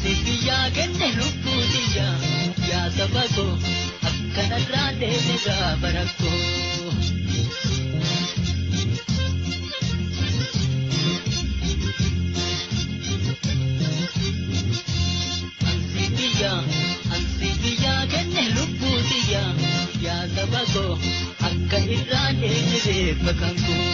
Ansi biyyaa kenne lubbuu tiyya yaa saba koo akkanarraa deeme gaafa rakkoo. Ansi biyyaa kenne lubbuu tiyya yaa saba koo akka irraa deeme reeffa kan koo.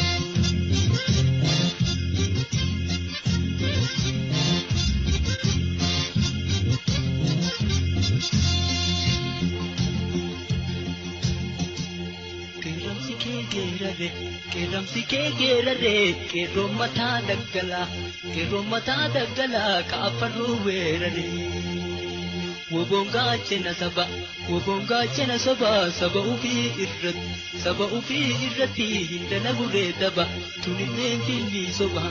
Qeerransi kee geerarre qeerransi kee geerarre qeerroon mataa daggalaa qeerroon mataa daggalaa kaafarruu weerare. Woboon gaachena saba woboon gaachena saba saba ufii irratti saba ufii irratti hin dalagurree daba tunilleen filmii soba.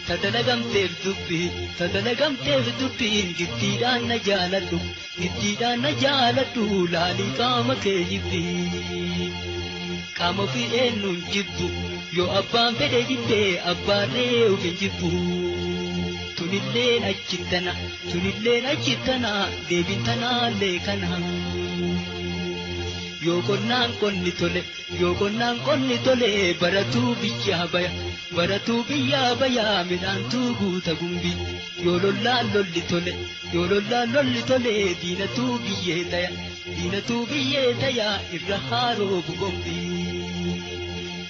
Tadalagamteef dubbii tadalagamteef dubbiin giddiidhaan na jaaladhu giddiidhaan na jaaladhu laalii qaama kee jibbii. Qaama ofii eenyuun jibbu yoo abbaan fedhe jibbee abbaarree of hin jibbu. Tunilleen achittana tunilleen achittana deebiin tanaallee kana. Yoo qonnaan qonni tole yoo qonnaan qonni tole baratuu biyyaa baya baratuu biyyaa baya midhaantuu guuta gumbii. Yoo lollaan lolli tole yoo lollaan lolli tole diinatuu biyyee taya diinatuu biyyee taya irra haaroo bugombii.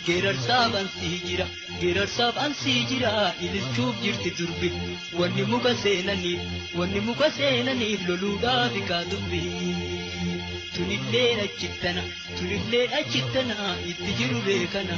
Geerarsaaf ansii jira geerarsaaf ansii jira ililchuuf jirti durbi wanni muka seenaniif wanni muka seenaniif loluudhaaf kaa dubbi. Tunilleen achittana tunilleen achittana itti jiru beekana.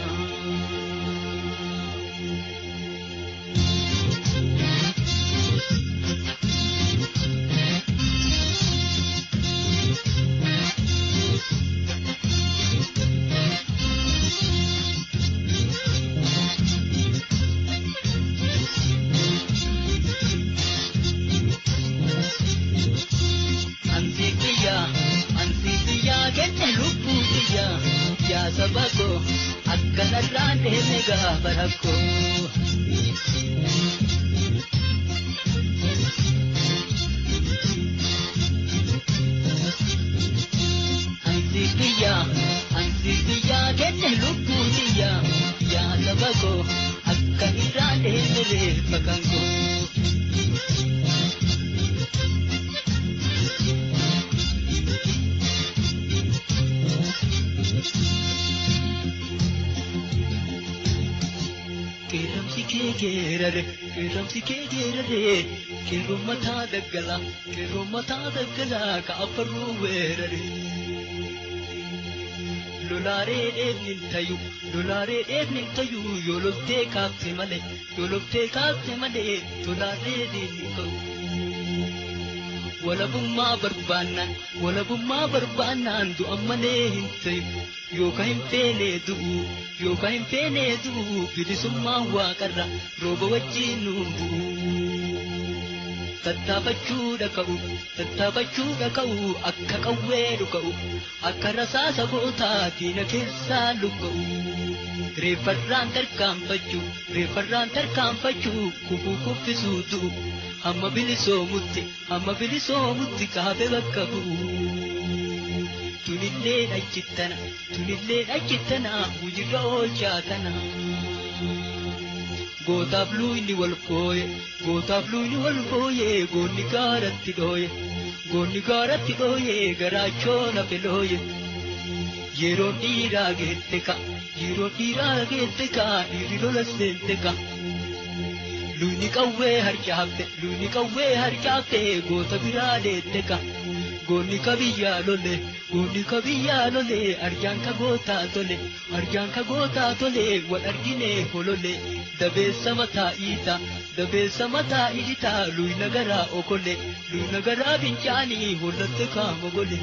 Ansi biyyaa ansi biyyaa kenne lubbuu tiyya yaa saba koo akkanarraa deeme gaafa rakkoo. Ansi biyyaa ansi biyyaa kenne lubbuu tiyya yaa saba koo akka irraa deeme reeffa kan koo. Qeerransi kee geerare qeerransi kee geerare qeerroon mataa daggalaa qeerroon mataa daggalaa kaafarruu weerare. Lolaaree dheebni hin tayu lolaaree dheebni hin tayu yoo loltee kaafte malee yoo loltee kaafte malee tolaaree diinni ka'u. Walabummaa barbaannaan walabummaa barbaannaan du'a malee hin tayu yookaan hin feene du'u yookaan hin feene du'u bilisummaan waaqarra rooba wajjin nuun bu'u. Tattaafachuudha ka'u tattaafachuudha ka'u akka qawwee dhuka'u akka rasaasa gootaa diina keessaa lukka'u. Reeffarraan tarkaanfachuu reeffarraan tarkaanfachuu kufuu kuffisuu du'u hamma bilisoomutti hamma bilisoomutti kaafee bakka bu'u. Tunilleen achittana tunilleen achittana hujirra oolchaa tana. Gootaaf luuyni wal fooye gootaaf luuyni wal fooye goonni gaaratti dhooye goonni gaaratti dhooye garaachoo nafe looye. Yeroon dhiiraa geette ka yeroon dhiiraa geette ka dhiirri lola seente ka. Luuyni qawwee harcaafte luuyni qawwee harcaafte goota biraa deette ka. Goonni ka biyyaa lole goonni ka biyyaa lole arjaan ka gootaa tole arjaan ka gootaa tole wal argine holole dabeessa mataa iita dabeessa mataa iita luyna garaa okole luyna garaa fincaanii hollatte kaama gole.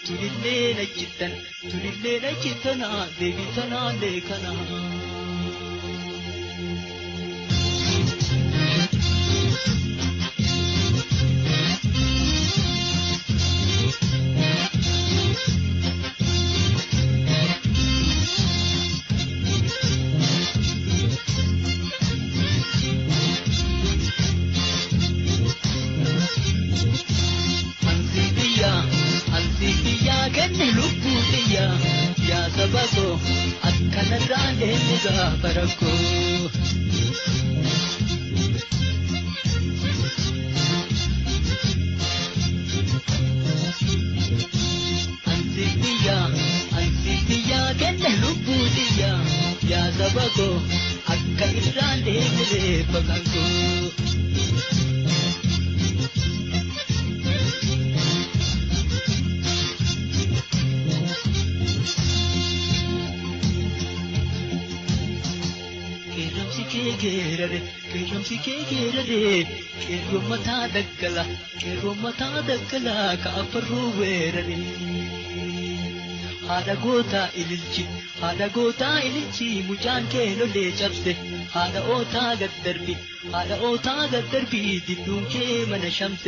Tunillee nachittan tunillee nachittana deebii tanaallee kana. deemne gaafa rakkoo. Ansi biyyaa kenne lubbuu xiyyaa yaa saba koo akka irraan deemne reeffa kan koo. Qeerramsi kee geerare qeerramsi kee geerare qeerroo mataa daggala qeerroo mataa daggala kaafarruu weerare. Haadha gootaa ililchi haadha gootaa ililchi mucaan kee lolee cabse haadha ootaa gad darbi haadha ootaa gad darbi didduun kee mana shamse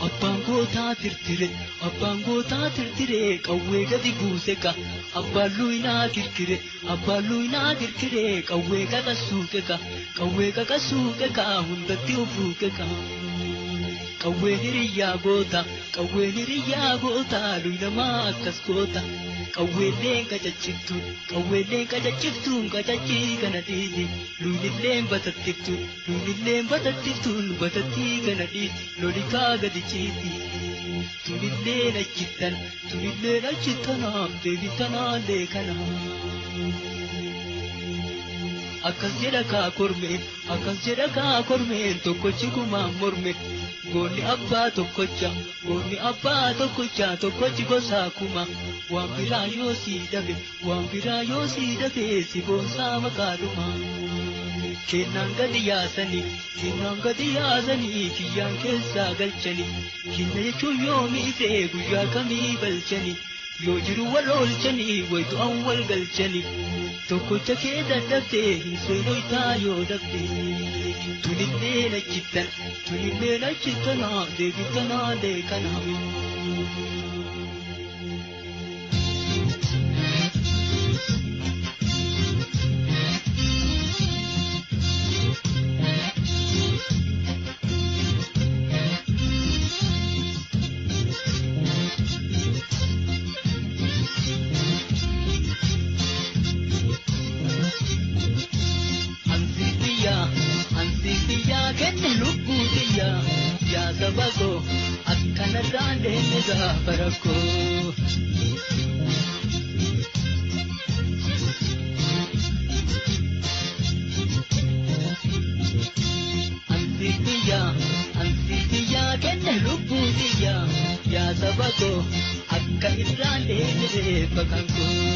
abbaan gootaa tirtire abbaan gootaa tirtire qawwee gadi buuse ka abbaan luynaa kirkire abbaan luynaa kirkire qawwee qaqassuuqe ka qawwee qaqassuuqe ka hundatti ofuuqe ka. Qawween hiriyyaa goota qawween hiriyyaa goota luynamaa akkas goota. Qawweelleen qacacciftuun qawweelleen qacacciftuun qacaccii kana dhiiti luynilleen batattiftuun luynilleen batattiftuun batattii kana dhiiti lolikaa gadi ciiti. Tunilleen achittan tunilleen achittanaaf deebitanaallee kana. Akkas jedha kaa kormeen akkas jedha kaa kormeen tokkochi kumaan morme. Goonni abbaa tokkocha goonni abbaa tokkocha tokkochi gosaa kuma waan biraa yoo sii dhabe waan biraa yoo sii dhabe si boonsaa maqaadhuma. Kennaan gadi yaasanii kennaan gadi yaasanii kiyyaan keessaa galchanii kenna jechuun yoomii ifee guyyaa kamii balchanii yoo jiru wal oolchanii wayitu an wal galchanii tokkocha kee dadhabdee hin seenoytaa yoo dhabde. Tunilleen achittan tunilleen achittanaa deebittanaa leekanaa. Ansi biyyaa kenne lubbuu xiyyaa yaa saba koo akkanarraan deemne gaafa rakkoo. Ansi biyyaa kenne lubbuu xiyyaa yaa saba koo akka irraan deemne reeffa kan koo.